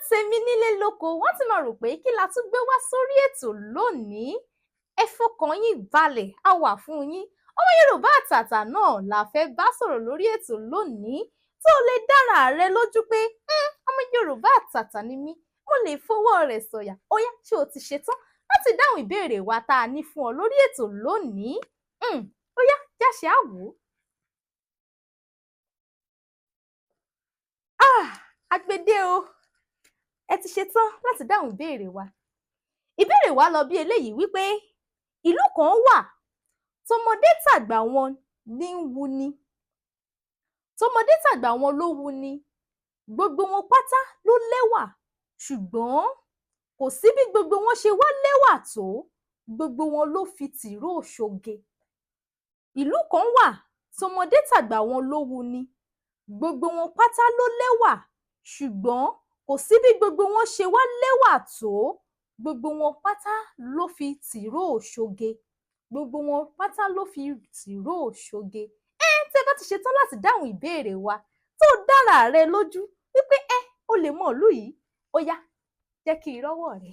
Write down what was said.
Tèmi nílé lóko, wọ́n ti máa rò pé kí la tún gbé wá sórí ètò lónìí. Ẹ fọkàn yín balẹ̀, a wà fún yín. Ọmọ Yorùbá àtàtà náà la fẹ́ bá sọ̀rọ̀ lórí ètò lónìí, tó lè dára rẹ lójú pé ọmọ Yorùbá àtàtà ni mí, mo lè fọwọ́ rẹ̀ sọ̀yà. Ó yá, ṣé o ti ṣetán láti dáhùn ìbéèrè wa tá a ní fún ọ lórí ètò lónìí? Ó yá, jáṣe á wò ó. Ah, agbede o! Ẹ ti ṣetán láti dáhùn ìbéèrè wa? Ìbéèrè wa lọ bí eléyìí wípé ìlú kan wà tọmọdé tàgbà wọn ní ń wuni, tọmọdé tàgbà wọn ló wuni, gbogbo wọn pátá ló lẹ́wà, ṣùgbọ́n kò sí bí gbogbo wọn ṣe wá lẹ́wà tó, gbogbo wọn ló fi tìróò ṣoge. Ìlú kan wà tọmọdé tàgbà wọn ló wuni, gbogbo wọn pátá ló lẹ́wà, ṣùgbọ́n kò sí bí gbogbo wọn ṣe wá lẹ́wà tó, gbogbo wọn pátá ló fi tìróò ṣoge. Gbogbo wọn pátá ló fi tìróò ṣoge. Ẹ tẹ́ bá ti ṣetán láti dáhùn ìbéèrè wa, tó dára rẹ lójú wípé ẹ o lè mọ ìlú yìí, ó yá, jẹ́ kí n rọ́wọ́ rẹ.